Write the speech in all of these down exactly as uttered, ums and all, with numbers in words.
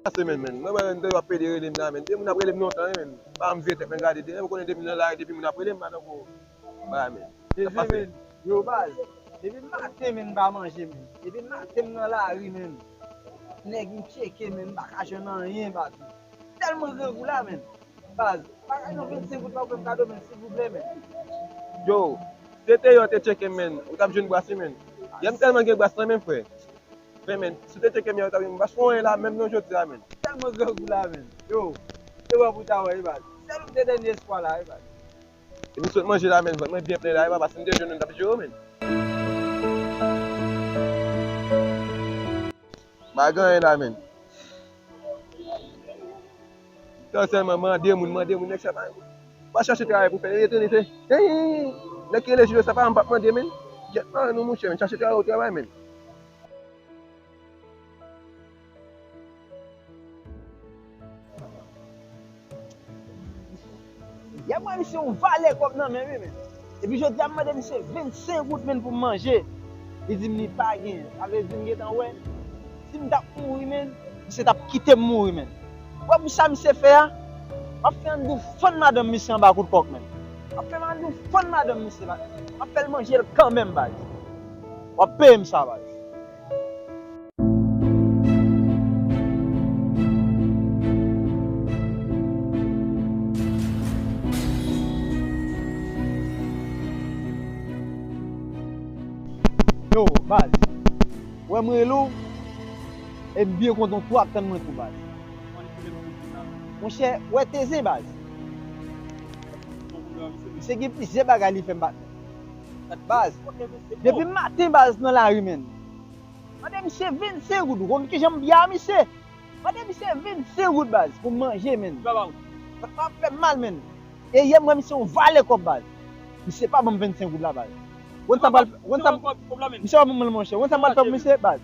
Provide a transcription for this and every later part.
Pase, men, men. Mwen wè nèg yo ap pede rele m la, men. Depi moun ap rele m lontan, men. Pa m veye tèt mwen gade. Depi mwen konnen depi m nan lari, depi moun ap rele m, m pa tankou bagay, men. Sa pase, men. Yo, baz. Depi maten, men, m pa manje, men. Depi maten, m nan lari, men. Nèg m tcheke, men, m pa ka jwenn anyen, baz. Tèlman grangou la, men. Baz, pa ka yon vennsenk goud, pa ou fè m kado, men, silvouplè, men. Yo, se te yè w te tcheke m, men. M t ap jwenn bras li, men. Yè m tèlman gen bras nan men m, frè. Frè, men, si w te tcheke m yè, w t ap jwenn bras. Ou pa fè anyen la, menm nan jodi a, men. Tèlman grangou la, men. Yo, se wè pou ta wè, wi, baz. Sèl ou te dènye espwa la, wi, baz. Epi m sot manje la, men. Vant mwen byen plen la, wi, papa, si m te jwenn ou, m t ap jere w, men. Pa gen anyen la, men. Tan sèlman mande moun, mande moun, nèg sa pa, pa chache travay pou fè, rete, rete. Hey, nèg ki rele Jilo sa pa, m p ap mande, men. Gyèt, non, nou, monchè, men, chache travay ou travay, men. Yè mwen, misye yon valè kòb nan men, wi, men. Epi jodi a, m mande misye vennsenk goud, men, pou m manje. Li di m li pa genyen. Sa vle di m gentan wè. Si m t ap mouri, men, misye t ap kite m mouri, men. Ou wè pou sa misye fè a? M ap fè Andrew fann madanm misye anba kout kòk, men. M ap fè Andrew fann madanm misye, baz. M ap fè l manje l kanmenm, baz. W ap peye m sa, baz. Yo, baz. Wè m rele w, e m byen kontan w tou ap tann mwen tou, baz. Monchè, wè Tezen, baz. Misye gen plizyè bagay li fè m, baz. Baz, depi maten, baz, nan lari, men. Mande misye vennsenk goud, ou konn kijan m byen a misye? Mande misye vennsenk goud, baz, pou m manje, men. Sa pa fè m mal, men. E yè m wè misye yon valè kòb, baz. Misye pa ban m vennsenk goud la, baz. Ou konn sa m pral, ou konn sa m, misye pa ban m l, monchè. Ou konn sa m pral fè pou misye, baz?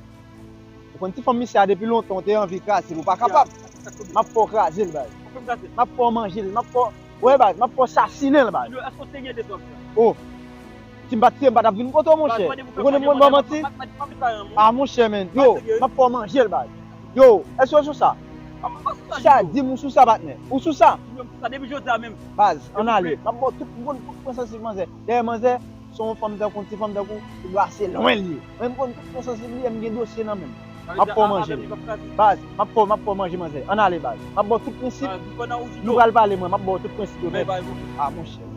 Ou konn ti fanm misye a depi lontan, ou te anvi kraze l, ou pa kapab. M ap fè w kraze l, baz. M ap fè w manje l, m ap fè w, wè, baz, m ap fè w sasinen l, baz. Oh. Si m pa t tiye, m pa t ap vin kote w, monchè. Ou konnen m konn ba w manti? Ah, monchè, men. Yo, m ap fè w manje l, baz. Yo, èske w sou sa? Sa di m ou sou sa, patnè. Ou sou sa? Baz, ann ale. M ap ba w tout, m konn tout pwen sansib manzè. Dayè, manzè, se yon fanm tankou, ti fanm tankou, ou brase lwen li ye. Mwen, m konn tout pwen sansib li ye, m gen dosye nan men m. M ap fè w manje l. Baz, m ap fè w, m ap fè w manje, manzè. Ann ale, baz. M ap ba w tout prensip. Nou pral pale, mwen. M ap ba w tout prensip yo nèt. Ah, monchè.